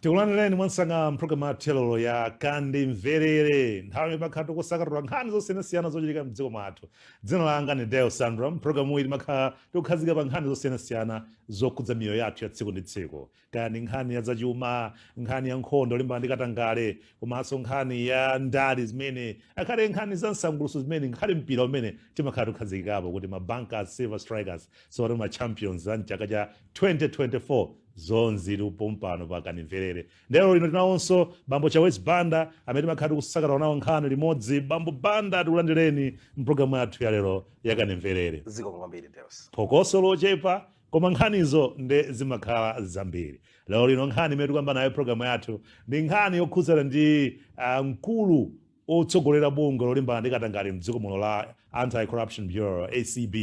Tikulandireni mwansanga mpulogalamu yathu lero ya Kandimverere, nthawi imene timakhala tikusakatula nkhani zosiyanasiyana zochitika mdziko mwathu. Dzina langa ndi Deo Sandra. Mpulogalamu iyi timakhala tikukhazika pa nkhani zosiyanasiyana zokhudza miyoyo yathu ya tsiku ndi tsiku, kaya ndi nkhani ya zachuma, nkhani ya nkhondo yolimbana ndi katangale, komanso nkhani ya ndale zimene akhale nkhani za msangulutso zimene ngakhale mpira umene timakhala tikukhazikikapo kuti ma Bankers Silver Strikers tsopano ma champions a mchaka cha 2024. Zonse zili pompano pa Kandimverere. Lero lino tinawonso bambo Chawezi Banda amene timakhala tikusakatula nawo nkhani limodzi. Bambo Banda, tikulandireni mpulogalamu yathu ya lero ya Kandimverere. Zikomo kwambiri, Deus. Phokoso lochepa, koma nkhanizo nde zimakhala zambiri. Lero lino nkhani imene tikuyamba nayo programu yathu ndi nkhani yokhudzana ndi mkulu otsogolera bungwe lolimbana ndi katangale mdziko muno la Anti-Corruption Bureau, ACB,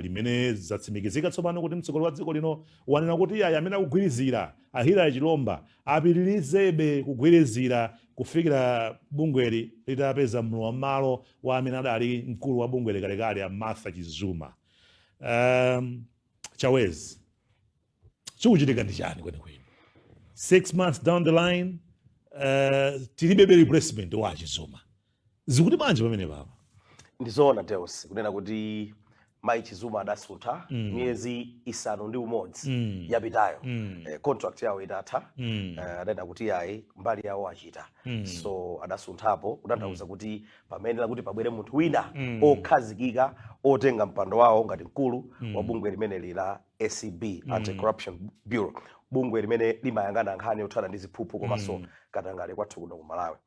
limene zatsimikizika tsopano kuti mtsogoleri wa dziko lino wanena kuti ayi, amene akugwirizira a Hillary Chilomba apitirizebe kugwirizira kufikira bungweli litapeza mlowa m'malo wa amene adali mkulu wa bungweli kalekale, a Martha Chizuma. Chawezi, chikuchitika ndi chani kwenikweni? 6 months down the line, tilibebe replacement wa Chizuma. Zikuti bwanji pamene papa? Ndizoona, Deus, kunena kuti mayi Chizuma adasuntha miyezi 6 yapitayo. Contract yawo itatha, adanena kuti ayi, mbali yawo achita, so adasunthapo, kutanthauza kuti pamene kuti pabwere munthu wina okhazikika otenga mpando wawo ngati mkulu wa bungwe limeneli la ACB, Anti-Corruption Bureau, bungwe limene limayang'ana nkhani yothana ndi ziphuphu komanso katangale kwathu kuno ku Malawi.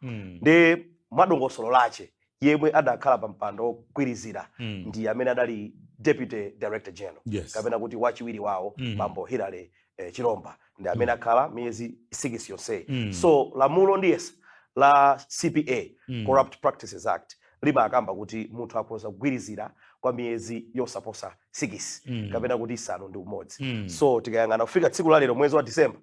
Ndi mwadongosolo lache, yemwe adakhala pa mpando wogwirizira ndi amene adali deputy director general, kapena kuti wachiwiri wawo, bambo Hillary Chilomba, ndi amene akhala miyezi 6 yonseyi. So lamulo ndiyesa la CPA, Corrupt Practices Act, limakamba kuti munthu akhoza kugwirizira kwa miyezi yosaposa 6, kapena kuti 6. So tikayang'ana kufika tsiku la lero, mwezi wa December,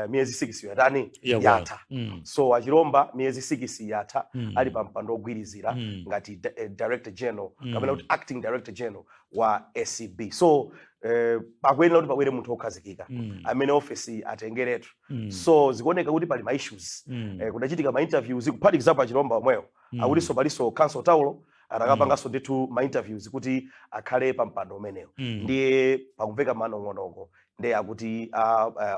miyezi 6 yatani? Yakwana. Yatha. So Achilomba miyezi 6 yatha ali pa mpando wogwirizira ngati director general, kapena kuti acting director general wa ACB. So pakuyenera kuti pabwere munthu wokhazikika amene ofesi atengeretu. So zikuoneka kuti pali ma issues. Kudachitika ma interviews, kuphatikizapo Achilomba omwewo, akutinso palinso Counsel Taulo atakapanganso ndithu ma interviews kuti akhale pa mpando umenewo. Ndiye pakumveka manong'onong'o, ndiye akuti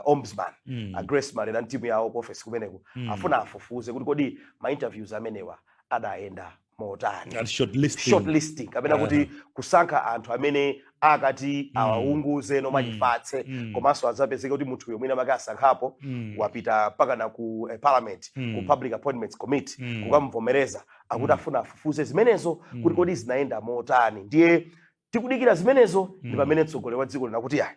ombudsman, a Grace Malera, timu yawo ku office kumeneko, afuna afufuze kuti kodi ma interviews amenewa adayenda motani. And shortlisting. Shortlisting, kapena kuti kusankha anthu amene akati awaunguze nomachifatse, komanso adzapezeke kuti munthuyo mwina make asankhapo, wapita mpaka na ku parliament, ku Public Appointments Committee, kukamvomereza. Akuti afuna afufuze zimenezo kuti kodi zinayenda motani. Ndiye tikudikira zimenezo ndi pamene mtsogoleri wa dziko lino akuti ayi,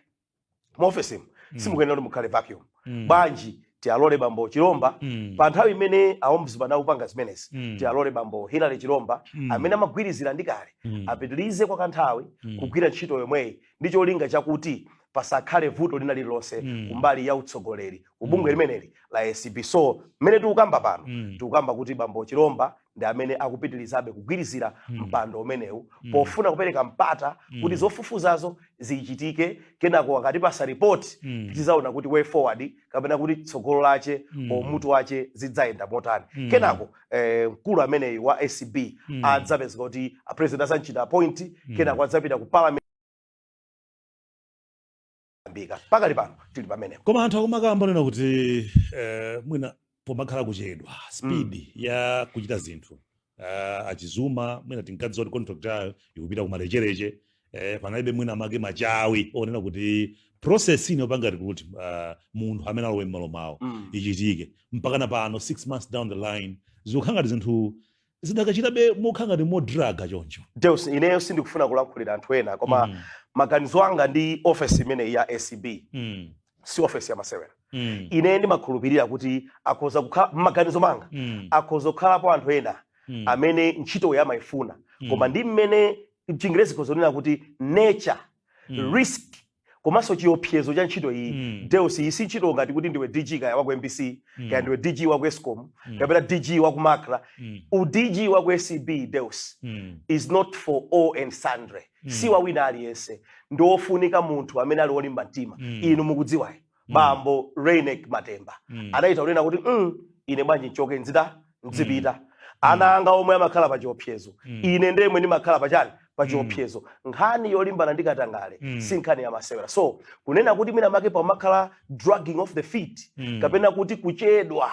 muofesimu simukuyenera kuti mukhale vacuum. Bwanji tiyalole bambo Chilomba, pa nthawi imene a ombudsman akupanga zimenezi, tiyalole bambo Hillary Chilomba, amene amagwirizira ndi kale, apitirize kwa kanthawi kugwira ntchito yomweyi, ndi cholinga chakuti pasakhale vuto lina lililonse kumbali ya utsogoleri kubungwe limeneli la ACB. So mmene tikukamba pano, tikukamba kuti bambo Chilomba ndi amene akupitirizabe kugwirizira mpando umenewu, pofuna kupereka mpata kuti zofufuzazo zichitike. Kenako akatipasa ripoti, tizaona kuti way forward, kapena kuti tsogolo lache o mutu wache zidzayenda motani. Kenako mkulu ameneyi wa ACB adzapezeka kuti a president azamchita appoint. Kenako adzapita ku parliament. Mbika pakali pano tili pamenepo. Koma anthu akumakamba nena kuti mwina pomakhala kuchedwa speed ya kuchita zinthu, Achizuma mwina tinkadziwa kuti contract yayo ikupita kumalechereche, panalibe mwina make machawi onena kuti process ino yopanga recruit munthu amene alowe m'malo mwawo ichitike. Mpaka na pano, 6 months down the line, zikukhala ngati zinthu zidakachitabe mokhala ngati modraga choncho. Deus, ineyo sindikufuna kulankhulira anthu ena, koma maganizo anga ndi office imeneyi ya ACB si office ya masewera. Ine ndimakhulupirira kuti akhoza kukhala, m'maganizo manga, akhoza kukhalapo anthu ena amene ntchitoyo amayifuna, koma ndi mmene Chingerezi kozonena kuti nature, risk komanso chiopsezo cha ntchito iyi. Deus, iyi si ntchito ngati kuti ndiwe DG kaya waku MBC, kaya ndiwe DG waku ESCOM, kapena DG waku MACRA. U DG waku ACB, Deus, is not for all and sundry. Si wa wina aliyense. Ndiofunika munthu amene ali wolimba mtima. Inu mukudziwayi, Bambo Reyneck Matemba anayita kunena kuti, ine bwanji nchoke, nzita nzipita, ana anga omwe amakhala pa chiopsezo, ine ndemwe ndimakhala pachani, pa chiopsezo. Nkhani yolimbana ndi katangale si nkhani yamasewera. So kunena kuti mwina make pamakhala dragging of the feet kapena kuti kuchedwa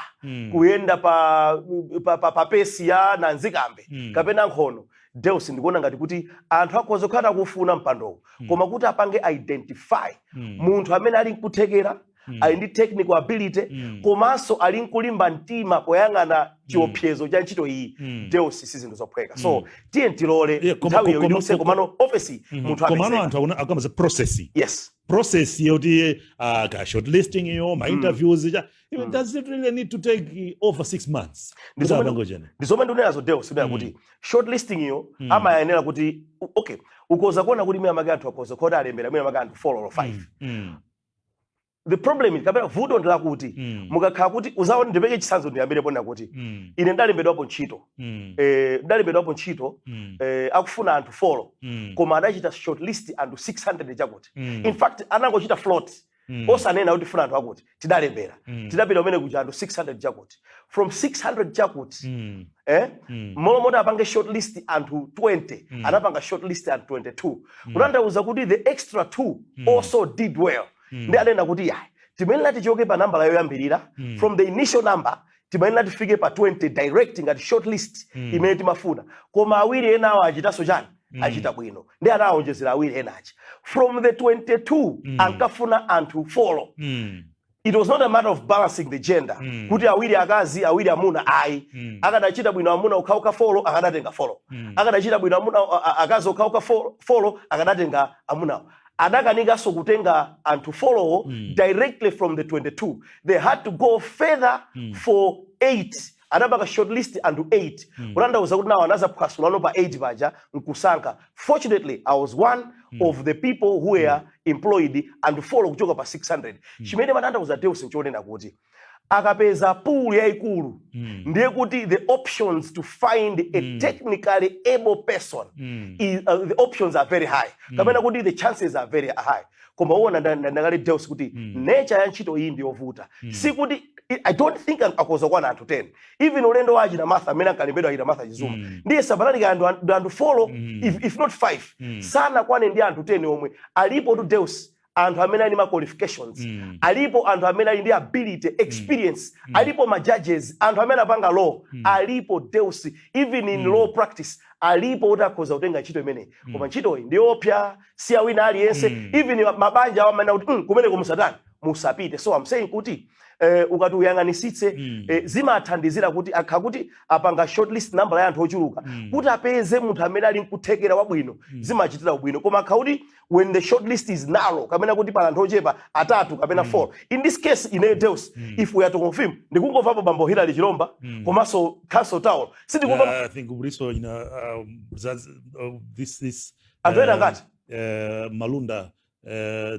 kuyenda pa pace ya nanzikambe kapena nkhono, Deus, ndikuona ngati kuti anthu akhoza kukhala akufuna mpandowo, koma kuti apange identify munthu amene ali nkuthekera, ali ndi technical ability, komanso ali nkulimba mtima poyang'ana chiopsezo cha ntchito iyi, Deus, si zinthu zophweka. So tiye tilole nthawi iyo idutse, komano ofesi munthu Komano apezeka. Anthu akamba za process, process yoti ka shortlisting iyo, ma interviews cha, does it really need to take over 6 months kuti apange chene? Ndi zomwe ndikunenazo, Deus, kunena kuti shortlisting iyo amayenera kuti, okay, ukhoza kuona kuti mwina make anthu akhoza kuti alembera mwina make anthu 4 or 5. The problem is, kapena vuto ndi lakuti, mukakhala kuti uzaona, ndipeke chitsanzo, ndiyambire pona kuti ine ndalembedwapo ntchito, ndalembedwapo ntchito, akufuna anthu 4, koma adachita shortlist anthu 600 chakuti. In fact, anangochita float, osanena kuti funa anthu akuti. Tidalembera, tidapita kumene kuja, anthu 600 chakuti. From 600 chakuti, mmalo moti apange shortlist anthu 20, anapanga shortlist anthu 22, kutanthauza kuti the extra two also did well. Ndi anena kuti yayi, timayenera tichoke pa nambala yoyambirira. From the initial number timayenera tifike pa 20 direct ngati shortlist imene timafuna, koma awiri enawo achitanso chani? Achita bwino, ndi anawonjezera awiri enachi. From the 22, ankafuna anthu 4. It was not a matter of balancing the gender, kuti awiri akazi, awiri amuna, ayi. Akanachita bwino amuna okhaokha 4, akanatenga 4. Akanachita bwino amuna, akazi okhaokha 4, akanatenga amunawo. Adakanikanso kutenga anthu 4wo directly from the 22. They had to go further for 8. Anapanga shortlist anthu 8, kutanthauza kuti nawo anazaphwasulano pa 8 paja nkusankha. Fortunately, I was one of the people who were employed, anthu 4 kuchoka pa 600. Chimene matanthauza, Deus, nchonena kuti akapeza pool yayikulu, ndiye kuti the options to find a technically able person is, the options are very high, kapena kuti the chances are very high. Koma uwona ndakale, Deus, kuti nature ya ntchito iyi ndiyovuta. Sikuti, I don't think akhoza kwana anthu 10. Even ulendo wa achina Martha, amene ankalembedwa, achina Martha Chizuma, ndiye sapanalika anthu 4, if not 5, sanakwane ndi anthu 10 omwe alipo tu, Deus. Anthu amene ali ma qualifications alipo, anthu amene ali ndi ability, experience alipo, ma judges, anthu amene apanga law alipo, Deus, even in law practice alipo, kuti akhoza kutenga ntchito imeneyi. Koma ntchitoyi ndiyopsa, si awina aliyense. Even mabanja awo amene kuti, kumeneko musatani, musapite." So I'm saying kuti ukati uyang'anisitse, zimathandizira kuti akha kuti apanga shortlist number ya anthu ochuluka, kuti apeze munthu amene ali nkuthekera wabwino, zimachitira ubwino. Koma akha kuti when the shortlist is narrow, kapena kuti pala anthu ochepa, atatu kapena four, in this case ine, Deus, if we are to confirm, ndikungomvapo bambo Hilary Chilomba komanso Counsel Taulo, sindikumva. I think kuliso this Anthu ena ngati? Malunda,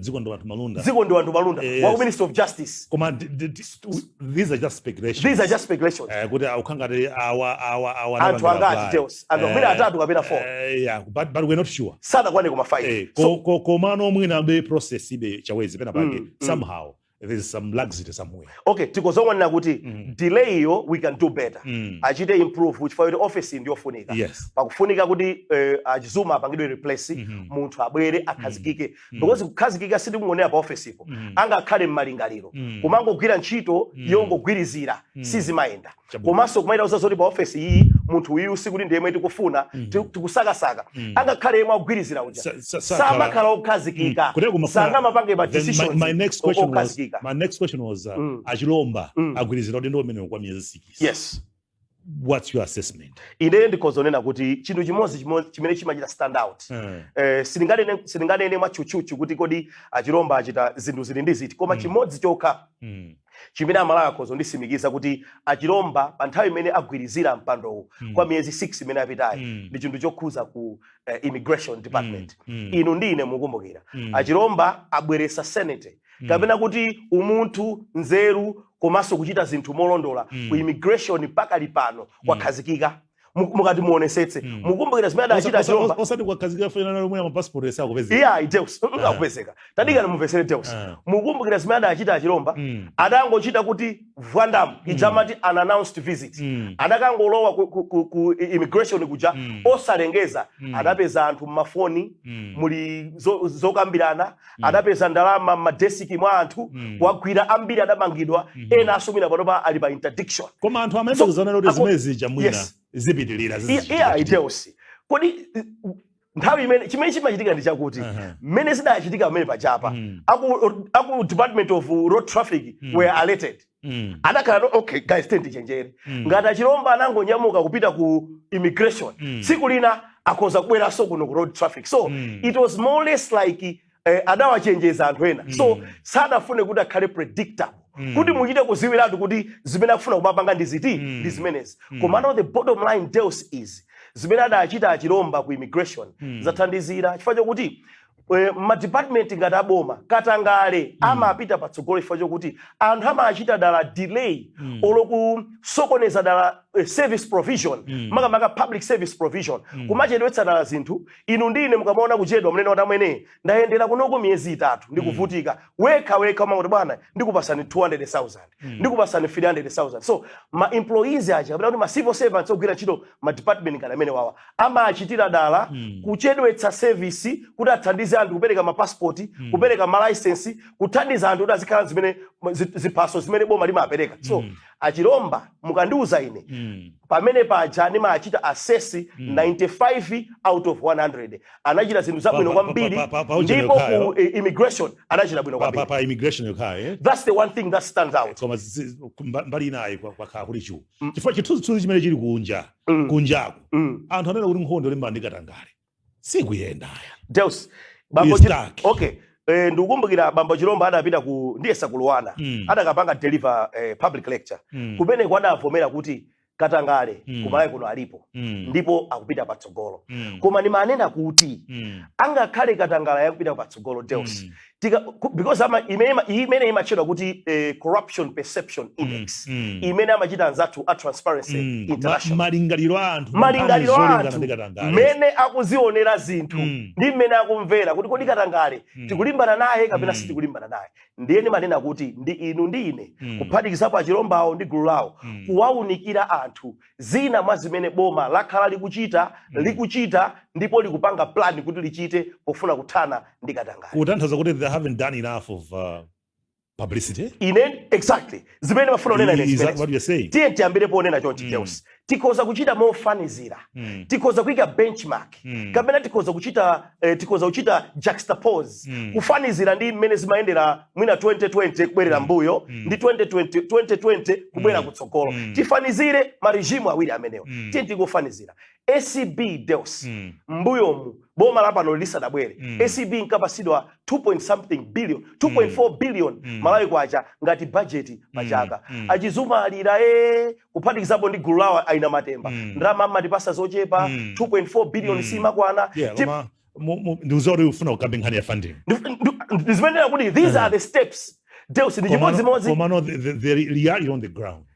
Dziko ndi Wanthu Malunda. Dziko ndi Wanthu Malunda, wa ku Ministry of Justice. Koma these are just speculations. These are just speculations. Kuti ukhangati awa, awa, awa Anthu anapanga angati, apply. Deus? Anthu mwina atatu kapena four. Yeah, but we're not sure. Sanakwane koma five. So, So komano mwina be process ibe chawezi pena pake, somehow there's some laxity somewhere. Okay, tikozongonena kuti delay iyo, we can do better. Achite improve, chifukwa kuti office ndiyofunika. Pakufunika kuti achizuma apangidwe replace, munthu abwere akhazikike, because kukhazikika sitikungonera pa office ipo, angakhale m'malingaliro. Kumangogwira ntchito yongogwirizira sizimayenda. Komanso kumayita zoti pa office iyi munthu uyu sikuti ndiyemwe tikufuna, tikusakasaka, angakhale yemwe akugwirizira uja samakhala okhazikika. Kutero kumafuna- Sangamapange ma Then decisions my next question was okhazikika. My next question was, achilomba agwirizira udindo umene kwa miyezi 6. What's your assessment? Ine ndikhozonena kuti chinthu chimodzi chimene chimachita stand out, silinganene mwatchutchutchu kuti kodi achilomba achita zinthu zili ndi ziti, koma chimodzi chokha chimene Amalawi akhoza ndisimikiza kuti achilomba pa nthawi imene agwirizira mpandowu kwa miyezi 6 imene apitayi, ndi chinthu chokhuza ku immigration department. Inu ndi ine mukumbukira, achilomba abweresa sanity, kapena kuti umunthu, nzeru komanso kuchita zinthu molondola ku immigration. Pakali pano kwakhazikika. Mukati muonesetse, mukumbukira zimene adachita Chilomba. Osati kukhazikika fena lomwe amapasipoti esakupezeka. Iya, Deus, akupezeka. Tadikani mumvesere, Deus. Mukumbukira zimene adachita Chilomba? Adangochita kuti vwandam ijamati unannounced visit. Adakangolowa ku immigration kuja osalengeza. Adapeza anthu mmafoni muli zokambirana, adapeza ndalama mmadesiki mwa anthu, kuwagwira ambiri, adamangidwa, ena asumira panopa ali pa interdiction. Koma anthu amayembekezana kuti zimene zija mwina zipitilira. Iya, Deus, kodi nthawi imene chimene chimachitika ndi chakuti mmene zidachitika pamene pachapa, aku Department of Road Traffic were alerted. Adakhala no, "Okay guys, tichenjere. Ngati Achilomba anangonyamuka kupita ku immigration, tsiku lina akhoza kubweranso kuno ku road traffic." So it was more or less like adawachenjeza anthu ena, so sadafune kuti akhale predictable, kuti muchite kuziwiratu kuti zimene akufuna kumapanga ndi ziti, ndi zimenezi. Komano the bottom line, Deus, is zimene adachita Achilomba ku immigration zathandizira, chifukwa chokuti madepartment ngati aboma katangale amapita patsogolo chifukwa chokuti anthu amachita dala delay olo kusokoneza dala service provision, makamaka public service provision, kumachedwetsa dala zinthu. Inu ndine mukamaona kuchedwa, mnene wati, "Amwene, ndayendera kunoko miyezi 3, ndikuvutika." Wekha wekha umakuti, "Bwana, ndikupasani 200,000, ndikupasani 300,000." So ma employees aja, kapena kuti ma civil servants ogwira ntchito ma department ngati amene wawa, amachitira dala kuchedwetsa service kuti athandize anthu kupereka mapasipoti, kupereka malicense, kuthandiza anthu kuti azikhala zimene ziphaso zimene boma limapereka. So Achilomba, mukandiuza ine, pamene paja ndimachita assess 95 out of 100. Anachita zinthu zabwino kwambiri. Pa ujeni Ndipo yokhayo. ku immigration anachita bwino kwambiri. Pa immigration yokhayo, eh? That's the one thing that stands out. Koma mbali inayi kwakhala kuli chu chifukwa chithunzithunzi chimene chili kunja, kunjaku, anthu anena kuti nkhondo yolimbana ndi katangale sikuyenda. Deus, bambo Is stuck. Okay, ndikukumbukira bambo Chilomba adapita ku ndiye Sakuluwana, adakapanga deliver public lecture. Kumeneko adavomera kuti katangale kumalawi kuno alipo ndipo akupita patsogolo. Koma ndimanena kuti angakhale katangale yakupita patsogolo, Deus, because imene imatchedwa kuti Corruption Perception Index, imene amachita anzathu a Transparency International. Malingaliro a anthu Malingaliro a zolingana anthu ndi katangale. mmene akuzionera zinthu ndi mmene akumvera kuti kodi katangale tikulimbana naye kapena sitikulimbana naye. Ndiye ndimanena kuti ndi inu ndi ine, kuphatikizapo Achilombawo ndi gulu lawo, kuwaunikira anthu zina mwa zimene boma lakhala likuchita, likuchita ndipo likupanga plan kuti lichite pofuna kuthana ndi katangale. Kutanthauza kuti they haven't done enough of publicity. Ine exactly zimene mafuna kunena ine Is that zimenezo. what you're saying? Tiye tiyambire ponena chonchi, Deus. Tikhoza kuchita mofanizira, tikhoza kuyika benchmark, kapena tikhoza kuchita juxtapose, kufanizira ndi mmene zimayendera mwina 2020 kubwerera mbuyo ndi 2020, 2020 kubwera kutsogolo. Tifanizire ma regime awiri amenewa. Tiye tingofanizira ACB, Deus. Mbuyomu, boma lapano lisadabwere, ACB inkapasidwa 2 point something billion, 2.4 billion Malawi kwacha ngati budget pachaka. Achizuma alira e, kuphatikizapo ndi gulu lawo aina Matemba, "Ndalama amatipasa zochepa, 2.4 billion simakwana." Yeah, koma ndiuziwa kuti ufuna kukambe nkhani ya funding. Ndizimenera kuti these are the steps, Deus, ndi chimodzimodzi. Komano the reality on the ground,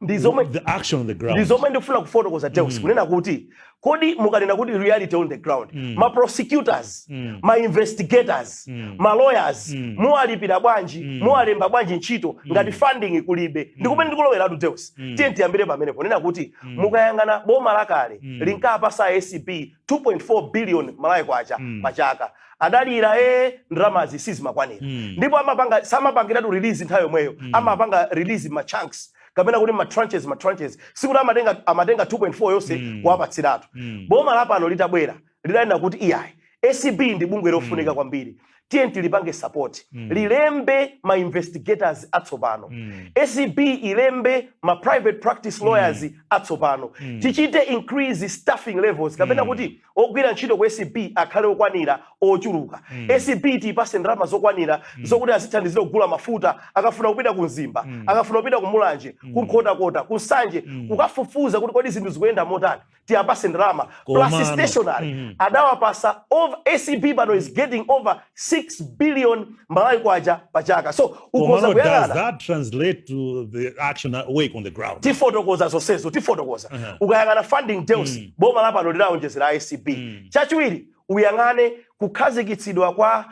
Ndi zomwe the action on the ground. Ndi zomwe ndikufuna kufotokoza, Deus, kunena kuti kodi mukanena kuti reality on the ground, ma prosecutors, ma investigators, ma lawyers, muwalipira bwanji, muwalemba bwanji ntchito ngati funding kulibe? Ndikumene ndikuloweratu, Deus. Tiye tiyambire pamene ponena kuti mukayang'ana boma lakale linkapasa ACB 2.4 billion Malawi kwacha pachaka. Adalira e, ndalamazi sizimakwanira. Ndipo amapanga, samapangiratu release nthawi yomweyo, amapanga release ma chunks, kapena kuti ma tranches, ma tranches. Sikuti amatenga 2.4 yonse kuwapatsiratu. Boma lapano litabwera lidanena kuti iyayi, ACB ndi bungwe lofunika kwambiri, tiye tilipange support, lilembe ma investigators atsopano, ACB ilembe ma private practice lawyers atsopano, tichite increase staffing levels, kapena kuti ogwira ntchito ku ACB akhale okwanira, ochuluka. ACB tiyipase ndalama zokwanira zokuti azithandizira kugula mafuta akafuna kupita ku Mzimba, akafuna kupita ku Mulanje, ku Nkhotakota, ku Nsanje, kukafufuza kuti kodi zinthu zikuyenda motani. Tiyapase ndalama plus Komano. stationary. Adawapasa over, ACB pano is getting over 6 6 billion Malawi kwacha pa chaka. So ukhoza Komano, does kuyang'ana that translate to the action at work on the ground? Tifotokoza zonsezo, tifotokoza. Ukayang'ana funding, Deus, boma lapano linawonjezera ACB. Chachiwiri, uyang'ane kukhazikitsidwa kwa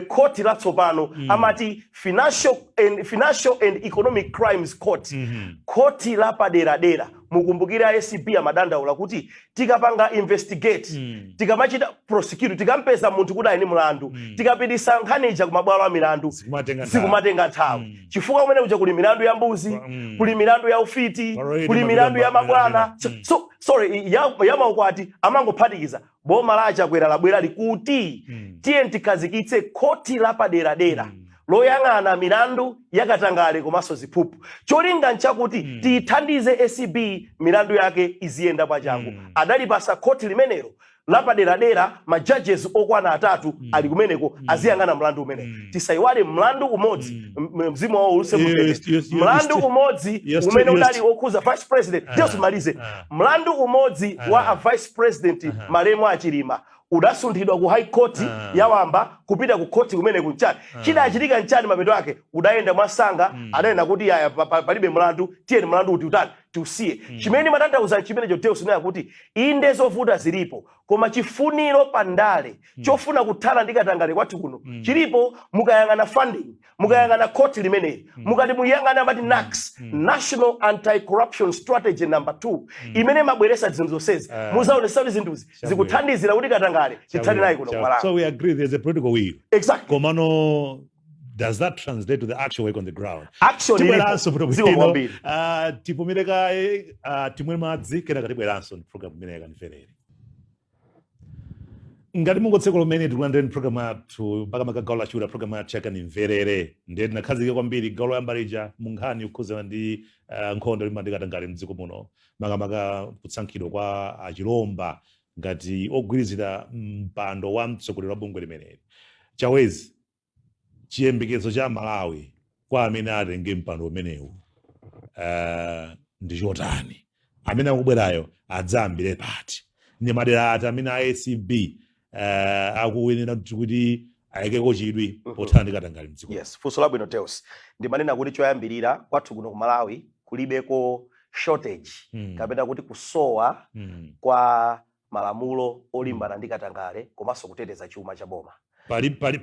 khoti latsopano, amati Financial and Economic Crimes Court, khoti lapaderadera. Mukumbukire ACB amadandaula kuti tikapanga investigate, tikamachita prosecute, tikampeza munthu kuti ali ndi mlandu, tikapitisa nkhani ija kumabwalo a milandu, Sikumatenga nthawi. sikumatenga nthawi, chifukwa kumene kuja kuli milandu ya mbuzi, kuli milandu ya ufiti, Already kuli milandu ya mabwana, so sorry, ya maukwati, amangophatikiza. Boma la Chakwera labwera likuti tiye tikhazikitse khoti lapaderadera loyang'ana milandu yakatangale komanso ziphuphu. Cholinga nchakuti tiyithandize ACB, milandu yake iziyenda mwachangu. Adalipasa khoti limenelo lapaderadera, ma judges okwana atatu ali kumeneko, aziyang'ana mlandu umenewo. Tisayiwale mlandu umodzi, mzimu wawo uuse mutendere. Mlandu umodzi umene udali okhuza vice president, ndiyo simalize. Mlandu umodzi wa a vice president, malemu a Chilima, udasunthidwa ku High Court yawamba kupita ku court kumene kunchani. Chidachitika nchani? Mapeto ake udayenda mwasanga, adayenda kuti aya, palibe mlandu, tiyeni mlandu uti utani, tiusiye. Chimene matanthauza chimenecho, Deus, naye kuti inde, zovuta zilipo, koma chifuniro pandale chofuna kuthana ndi katangale kwathu kuno chilipo. Mukayang'ana funding, mukayang'ana khoti limeneli, mukati muyang'ana amati NACS, National Anti-Corruption Strategy number 2, imene mabweresa zinthu zonsezi, muzaonesa kuti zinthuzi zikuthandizira kuti katangale tithane naye kuno kumalawi. So we agree there's a political will. Exactly. Komano, does that translate to the actual work on the ground? Action Tibweranso ilipo bwino ziko bwino. kwambiri. Tipumire kaye, timwe madzi, kenaka tibweranso ndi program imene yaKandimverere. Ngati mungotsekula umene, tikulandireni program yathu, makamaka gawo lachiwiri, program yathu yaKandimverere. Ndiye tinakhazikika kwambiri gawo loyamba lija mu nkhani yokhuzana ndi nkhondo yolimbana ndi katangale mdziko muno, makamaka kusankhidwa kwa aChilomba ngati ogwirizira mpando wa mtsogoleri wa bungwe limeneli. Chawezi, chiyembekezo cha Malawi kwa amene atenge mpando umenewu ndi chotani? Amene akubwerayo adzayambire pati? Ndi madera ati amene a ACB akuyenera kuti ayikeko chidwi pothana ndi katangale mdziko? Yes, funso labwino, Deus. Ndimanena kuti choyambirira, kwathu kuno ku Malawi kulibeko shortage kapena kuti kusowa kwa malamulo olimbana ndi katangale komanso kuteteza chuma cha boma.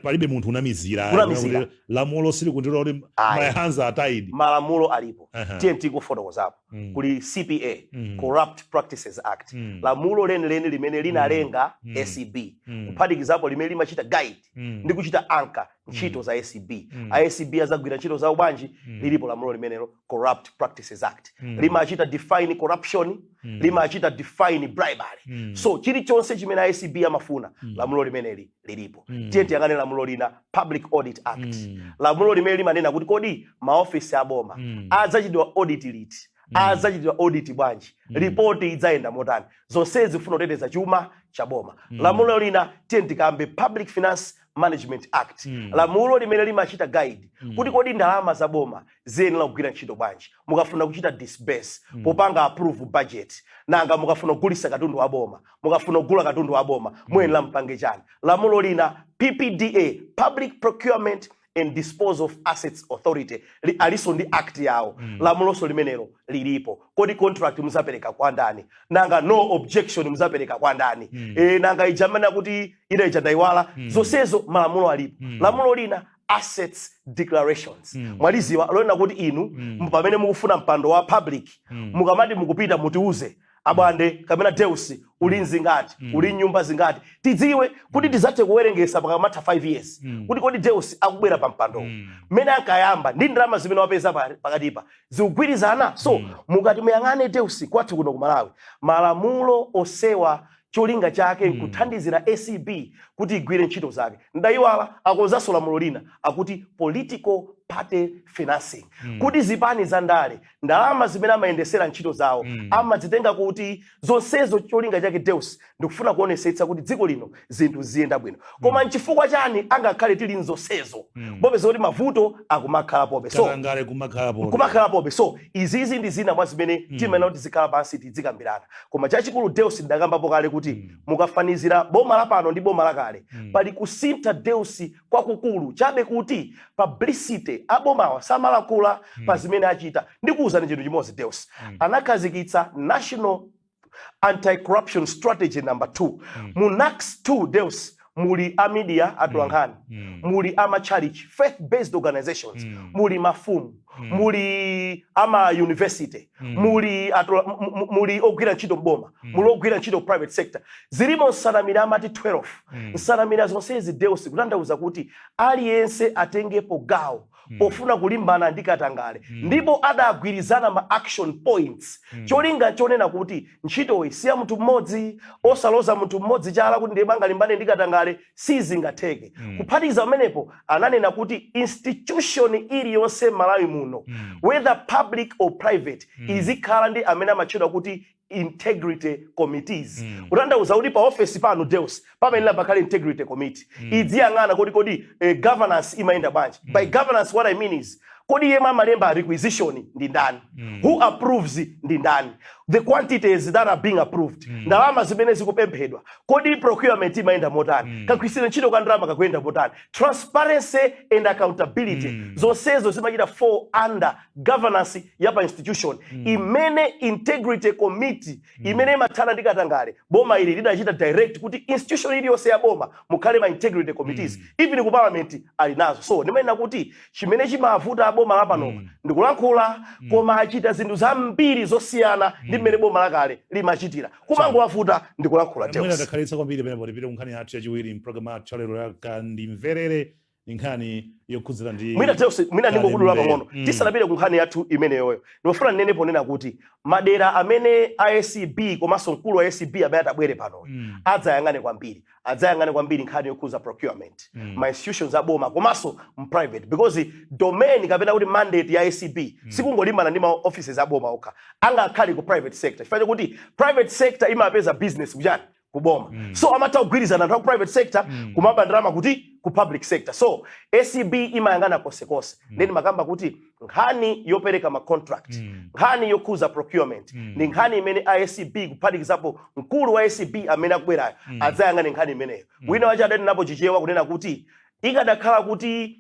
Palibe munthu unamizira Unamizira. kuti lamulo silikundilola kuti Ayi. my hands are tied. Malamulo alipo. Tiye tikufotokozapo. Kuli CPA, Corrupt Practices Act, lamulo lenileni limene linalenga ACB, kuphatikizapo limene limachita guide ndi kuchita anchor ntchito za ACB. ACB azagwira ntchito zawo bwanji? Lilipo lamulo limenelo, Corrupt Practices Act. Limachita define corruption, limachita define bribery. So chilichonse chimene ACB amafuna, lamulo limeneli lilipo. Tiye tiyang'ane lamulo lina, Public Audit Act, lamulo limene limanena kuti kodi maofisi aboma adzachitidwa audit liti, adzachitidwa audit bwanji, ripoti idzayenda motani. Zonsezi zifuna kuteteza chuma cha boma. Lamulo lina, tiye tikambe Public Finance Management Act, lamulo limene limachita guide kuti kodi ndalama za boma ziyenera kugwira ntchito bwanji, mukafuna kuchita disburse, popanga approve budget, nanga mukafuna kugulisa katundu wa boma, mukafuna kugula katundu wa boma, muyenera mpange chani. Lamulo lina, PPDA, Public Procurement and Disposal of Assets Authority, aliso ndi act yawo. Lamulonso limenelo lilipo. Kodi contract muzapereka kwa ndani? Nanga no objection muzapereka kwa ndani? Nanga ijamana kuti ina ija ndayiwala. Zonsezo malamulo alipo. Lamulo lina, assets declarations, mwaliziwa, lonena kuti inu pamene mukufuna mpando wa public, mukamati mukupita, mutiuze, abwande kapena Deus, uli nzingati, uli nyumba zingati, tidziwe kuti tizathe kuwerengesa pakamatha 5 years kuti kodi Deus akubwera pa mpando, mmene ankayamba ndi ndalama zimene wapeza pakatipa zikugwirizana. So mukati muyang'ane, Deus, kwathu kuno ku Malawi malamulo osewa cholinga chake nkuthandizira ACB kuti igwire ntchito zake. Ndayiwala, akonzanso lamulo lina akuti Political party financing, kuti zipani za ndale ndalama zimene amayendesera ntchito zawo amazitenga kuti. Zonsezo cholinga chake, Deus, ndikufuna kuonesetsa kuti dziko lino zinthu ziyenda bwino. Koma nchifukwa chani angakhale tili nzonsezo, popeza kuti mavuto akumakhala pobe? So katangale kumakhala pobe. Kumakhala pobe. So izizi ndi zina mwa zimene timayenera kuti zikhala pansi, tizikambirana. Koma chachikulu, Deus, ndakambapo kale kuti mukafanizira boma lapano ndi boma lakale, pali kusintha, Deus, kwakukulu, chabe kuti publicity, abomawa samalankhula pa zimene achita. Ndikuwuzani chinthu chimodzi, Deus. Anakhazikitsa National Anti-Corruption Strategy number 2. Mu NACS 2, Deus, muli a media, atolankhani, muli ama church, faith based organizations, muli mafumu, muli ama university, muli muli ogwira ntchito mboma, muli ogwira ntchito private sector. Zilimo nsanamira amati 12. Nsanamira zonsezi, Deus, kutanthauza kuti aliyense atengepo gawo pofuna kulimbana ndi katangale, ndipo adagwirizana ma action points. Cholinga chonena kuti ntchitoyi siya munthu mmodzi, osaloza munthu mmodzi chala kuti ndiye angalimbane ndi katangale, sizingatheke. Kuphatikiza pamenepo, ananena kuti institution iliyonse m'Malawi muno, whether public or private, izikhala ndi amene amatchedwa kuti integrity committees. Kutanthauza kuti pa ofesi panu, Deus, pamenera pakhale integrity committee, idziyang'ana kodi governance imayenda bwanji. By governance, what I mean is, kodi yemwe amalemba requisition ndi ndani? Who approves ndi ndani? The quantities that are being approved, ndalama zimene zikupemphedwa, kodi procurement imayenda motani? Kagwirisire ntchito ka ndalama kakuyenda motani? Transparency and accountability, zonsezo zimachita fall under governance ya pa institution imene integrity committee imene imathana ndi katangale. Boma ili lidachita direct kuti institution iliyonse ya boma mukhale ma integrity committees. Even ku parliament ali nazo. So ndimanena kuti chimene chimavuta boma lapanopa ndikulankhula, koma achita zinthu zambiri zosiyana ndi mmene boma lakale limachitira. Kumangowavuta ndikulankhula. Mwina Deus. takhalitsa kwambiri pamenepo. Tipite ku nkhani yathu yachiwiri mpulogalamu yathu yalero ya Kandimverere. Ni nkhani yokhudzana ndi Mwina, Deus, mwina ndingokudula Kalembe. pang'ono tisanapite ku nkhani yathu imeneyoyo. Ndimafuna ndinene ponena kuti madera amene ACB komanso mkulu wa ACB amene atabwere panoyo adzayang'ane kwambiri nkhani yokhuza procurement, ma institutions aboma komanso mprivate, because domain kapena kuti mandate ya ACB sikungolimbana ndi ma offices aboma okha, angakhale ku private sector, chifukwa chakuti private sector imapeza business kuchani? Kuboma. So amatha kugwirizana anthu aku private sector kumaba ndalama kuti ku public sector. So ACB imayang'ana konsekonse. Then makamba kuti nkhani yopereka ma contract, nkhani yokhuza procurement, ndi nkhani imene ACB kuphatikizapo mkulu wa ACB amene akubwerayo adzayang'ane nkhani imeneyo. Wina wache adanenapo Chichewa kunena kuti ikadakhala kuti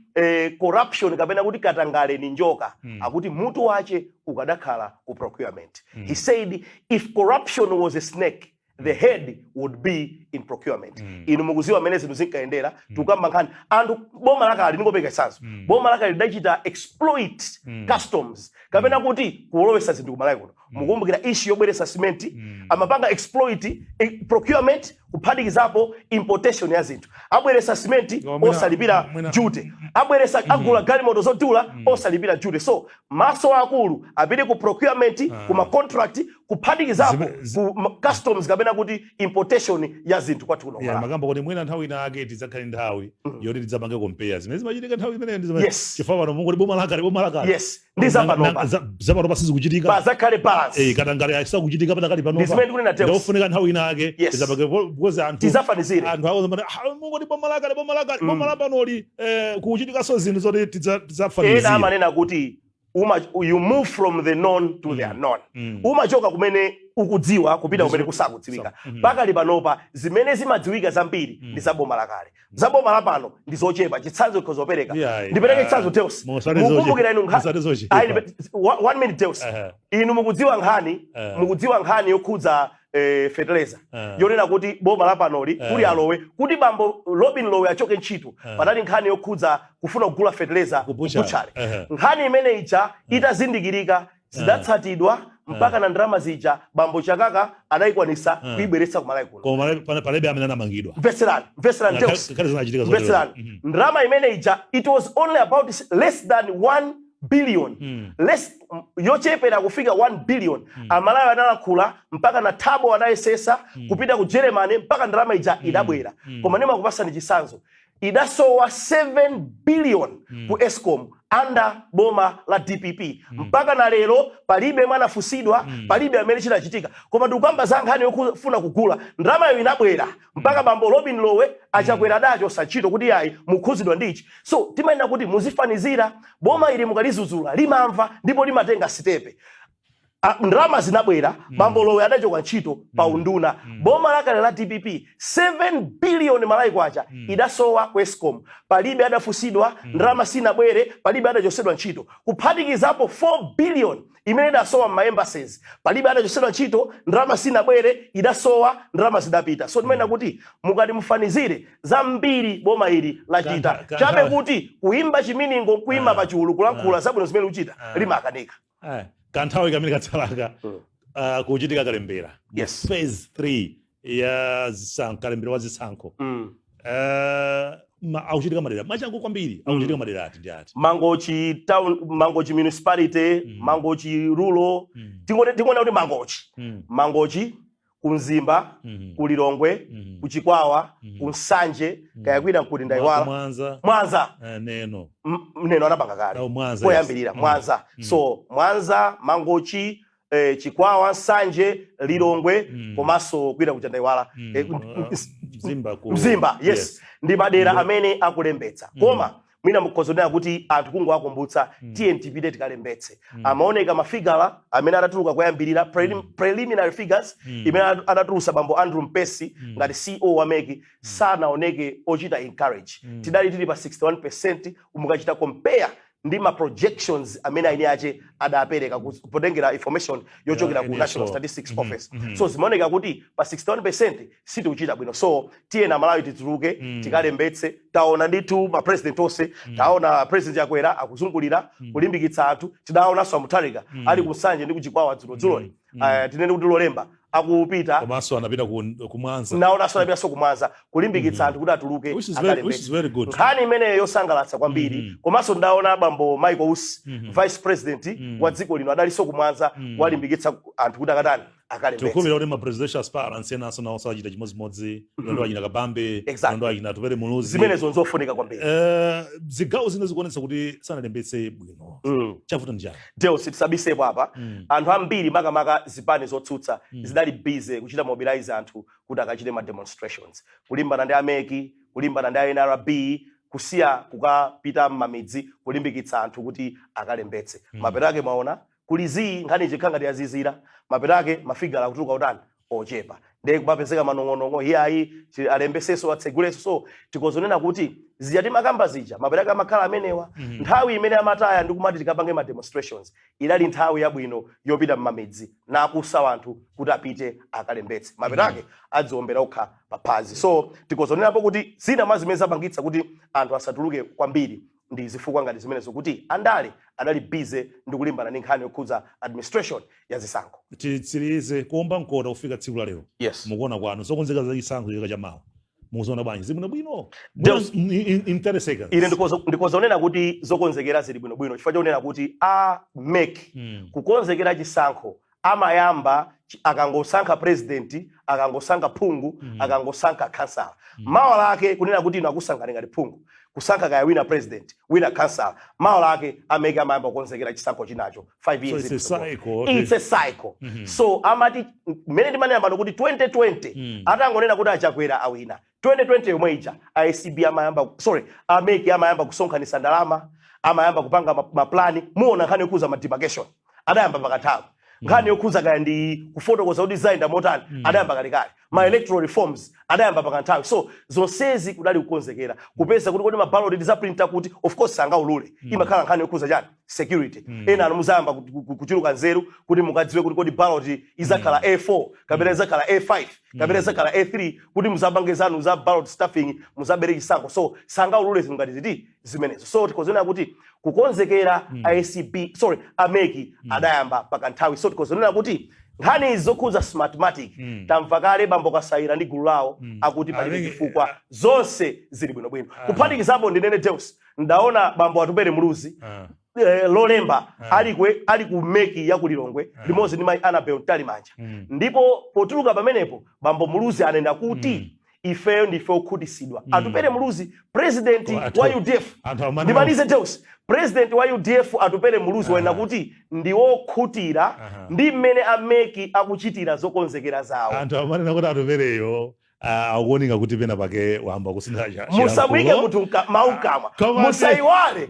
corruption kapena kuti katangale ni njoka, akuti mutu wache ukadakhala ku procurement. He said if corruption was a snake, the head would be in procurement. Inu mukuziwa amene zinthu zinkayendera. Tikukamba nkhani anthu boma lakale, ndingopeka chitsanzo, boma lakale lidachita exploit customs kapena kuti kulowesa zinthu kumalawi kuno. Mukumbukira issue yobweretsa simenti? Amapanga exploit procurement kuphatikizapo importation ya zinthu. Abweretsa simenti Koma osalipira duty, abweretsa, agula galimoto zodula osalipira duty. So maso akulu apite ku procurement, kuma contract, kuphatikizapo ku customs kapena kuti importation ya zinthu kwathu kuno Yeah, Malawi. Makamba kuti mwina nthawi ina ake tidzakhale nthawi yoti tidzapange compare zimene zimachitika nthawi imeneyo ndi zimene chifukwa pano mungoti boma lakale, boma lakale. Yes, ndi zapanopa. Zapanopa sizikuchitika. Pazakhale balance. Eh, katangale asakuchitika padakali panopa. Ndi zimene ndikunena, Deus. Ndofunika nthawi ina ake tidzapange because anthu Tidzafanizire. anthu awo zamati, "Ah, mungoti boma lakale, boma lakale, boma lapanoli kuchitikanso zinthu zoti Ena tidzafanizire." amanena kuti you move from the known to the unknown. Umachoka kumene ukudziwa kupita kumene kusakudziwika. Pakali panopa zimene zimadziwika zambiri ndi za boma lakale, za boma lapano ndi zochepa. Chitsanzo ikhozopereka, ndipereke chitsanzo, Deus. Musati Mukumbukira inu musati zochepa. Ayi, one minute, Deus. Inu mukudziwa nkhani, mukudziwa nkhani yokhudza fertilizer yonena kuti boma lapanoli kuli alowe kuti bambo Robin Lowe achoke ntchito, panali nkhani yokhudza kufuna kugula fertilizer Ku butchery. Butchery. Nkhani imene ija itazindikirika, zidatsatidwa mpaka na ndalama zija bambo Chakaka anayikwanisa kuyibweretsa kumalawi kuno. Koma palibe amene anamangidwa. Mvetserani, mvetserani, Deus. Ngakhale zinachitika zotero. Mvetserani. Ndalama imene ija, it was only about less than 1 billion, less, yochepera kufika 1 billion. Amalawi analankhula mpaka na Thabo anayesesa kupita ku Germany mpaka ndalama ija idabwera. Koma ndimakupasani chitsanzo, idasowa 7 billion ku ESCOM. Under boma la DPP mpaka na lero palibe mwanafusidwa, palibe amene chinachitika. Koma ndikukamba za nkhani yofuna kugula, ndalamayo inabwera mpaka bambo Robin Lowe achakwera adachosa ntchito kuti ayi, mukhuzidwa ndichi. So timanena kuti muzifanizira, boma ili mukalizuzula limamva ndipo limatenga step. Ndalama zinabwera, bambo Lowe adachoka ntchito pa unduna. Boma lakale la DPP, 7 billion Malawi kwacha idasowa ku ESCOM, palibe adafusidwa, ndalama sinabwere, palibe adachosedwa ntchito. Kuphatikizapo 4 billion imene idasowa m'ma embassies, palibe adachosedwa ntchito, ndalama sinabwere, idasowa, ndalama zidapita. So timanena kuti mukati mufanizire, zambiri boma ili lachita. Chabe kuti kuimba chiminingo, kuima pachulu kulankhula zabwino zimene uchita, limakanika. Kanthawi kamene katsalaka, kuchitika kalembera mu phase 3 ya zisankho, kalembera wa zisankho, akuchitika madera mwachangu kwambiri, akuchitika madera ati ndi ati? Mangochi town, Mangochi Municipality, Mangochi Rural. Tingone kuti Mangochi, Mangochi, ku Mzimba, ku Lilongwe, ku Chikwawa, ku Nsanje, kaya kwina nkuti ndaiwala. Mwanza. Mwanza. Neno. Neno anapanga kale. Oh, Mwanza, yes. Poyambirira Mwanza. So Mwanza, Mangochi, Chikwawa, Nsanje, Lilongwe, komanso kwina kuja ndaiwala. Mzimba ku Mzimba, yes. Ndi madera amene akulembetsa. Koma mwina mukhoza kuti anthu kungowakumbutsa, tiye tipite tikalembetse. Amaoneka mafigala amene adatuluka kuyambirira, preliminary figures imene adatulusa bambo Andrew Mpesi ngati CEO wa MEC, sanaoneke ochita encourage. Tidali tili pa 61% mukachita compare ndi ma projections amene aini ache adapereka potengera information yochokera ku NSO. National Statistics Office. So zimaoneka kuti pa 61% sitikuchita bwino. So tiye na Malawi tituluke, tikalembetse. Taona ndithu ma president onse, taona President Chakwera akuzungulira kulimbikitsa anthu, tidaonanso a Mutharika ali kuNsanje ndi kuChikwawa dzulodzuloli, tinene kuti Lolemba akupita. Komanso anapita ku Mwanza. Naonanso anapitanso ku Mwanza kulimbikitsa anthu kuti atuluke Which is akalembetse. very good. Nkhani imeneyo yosangalatsa kwambiri. Komanso ndaona bambo Michael Usi, vice president wa dziko lino, adalinso ku Mwanza kuwalimbikitsa anthu kuti akatani? Akalembetse. Tikukhulupirira kuti ma presidential aspirants enanso nawo sachita chimodzimodzi, ulendo achina Kabambe, ulendo achina Atupele Muluzi. Zimenezo nzofunika kwambiri. Zigawo zina zikuonetsa kuti sanalembetse bwino. Chavuta ndi chani? Deus, tisabisepo apa, anthu ambiri, makamaka zipani zotsutsa, zidali busy kuchita mobilize anthu kuti akachite ma demonstrations kulimbana ndi a MEC, kulimbana ndi NRB, kusiya kukapita m'mamidzi kulimbikitsa anthu kuti akalembetse. Mapeto ake mwaona kuli zii, nkhani chikhala ngati yazizira. Mapeto ake mafigala akutuluka utani? Ochepa. Ndiye kumapezeka manong'onong'o, iyayi, alembesenso, atsegulenso. So tikozonena kuti zija timakamba zija, mapeto ake amakhala amenewa. Nthawi imene amataya ndi kumati tikapange ma demonstrations idali nthawi yabwino yopita m'mamidzi nakusa anthu kuti apite akalembetse. Mapeto ake adziombera okha paphazi. So tikozonenapo kuti zina mwa zimene zapangitsa kuti anthu asatuluke kwambiri ndi zifukwa ngati zimenezo, kuti andale adali busy ndi kulimbana ndi nkhani yokhudza administration ya zisankho. Titsirize kuomba mkota, kufika tsiku la lero, mukuona kwanu zokonzeka za chisankho chaka chamawa mukuziona bwanji? Zibwino bwino? In 30 seconds. Ine ndikozonena kuti zokonzekera zili bwinobwino, chifukwa chonena kuti a MEC kukonzekera chisankho amayamba akangosankha president, akangosankha phungu, akangosankha kansala. Mawa lake kunena kuti ino akusankhani ngati phungu, kusankha kaya wina president, wina kansala, mawa lake a MEC amayamba kukonzekera chisankho chinacho, 5 years So it's a into the cycle. It's a cycle. So amati mmene ndimanena pano kuti 2020, atangonena kuti aChakwera awina 2020 yomwe ija, ACB amayamba, sorry, a MEC amayamba kusonkhanitsa ndalama, amayamba kupanga maplani. Muona nkhani yokhuza ma demarcation adayamba pakanthawi, nkhani yokhuza kaya ndi kufotokoza kuti zayenda motani adayamba kalekale, ma electoral reforms adayamba pakanthawi. So zonsezi kudali kukonzekera kupeza kuti kodi mabaloti tizaprinta kuti, of course sangaulule, imakhala nkhani yokhuza chani? Security. Ena anu muzayamba kuchuluka nzeru kuti mukadziwe kuti kodi ballot izakhala A4 kapena izakhala A5 kapena izakhala A3, kuti muzapange zanu za ballot stuffing, muzabere chisankho. So sangaulule zinthu ngati ziti zimenezo. So tikozonena kuti kukonzekera ACB, sorry, a MEC adayamba pakanthawi. So tikozonena kuti nkhani izi zokhuza Smartmatic, tamva kale bambo Kasaira ndi gulu lawo akuti palibe chifukwa, zonse zili bwinobwino. Kuphatikizapo ndinene Deus, ndaona bambo Atupele Muluzi Lolemba ali ku MEC ya ku Lilongwe limodzi ndi mayi Annabel Mtalimanja. Ndipo potuluka pamenepo bambo Muluzi anena kuti ifeyo ndife okhutisidwa. Atupele Muluzi, president wa UDF. Anthu amene Ndimalize Deus, President wa UDF Atupele Muluzi wanena kuti ndi wokhutira ndi mmene a MEC akuchitira zokonzekera zawo. Anthu amanena kuti Atupeleyo akuoneka kuti pena pake wayamba kusintha Musamuyike chilankhulo. munthu mawu mkamwa. Koma Musayiwale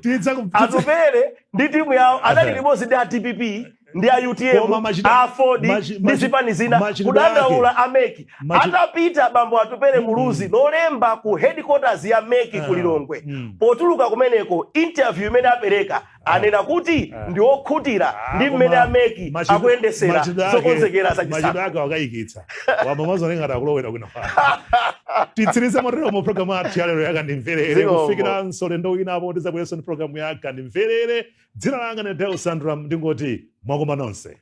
Atupele ndi timu yawo anali limodzi ndi a DPP ndi a UTM, Koma a AFORD ndi zipani zina machitidwe kudandaula ake a MEC. Atapita bambo Atupele Muluzi lolemba ku headquarters ya MEC ku Lilongwe, potuluka kumeneko, interview imene apereka anena kuti ndi okhutira ndi mmene Koma a MEC akuyendesera zokonzekera za machitidwe chisankho. ake akayikitsa, wamamazooneka ngati akulowera kwina. Titsirize motero mu programu yathu yalero yakandimverere. Zikomo. Kufikiranso ulendo winapo tizabwerenso ndi programu ya Kandimverere. Dzina langa ndi Deo Sandram, ndingoti mwakoma nonse.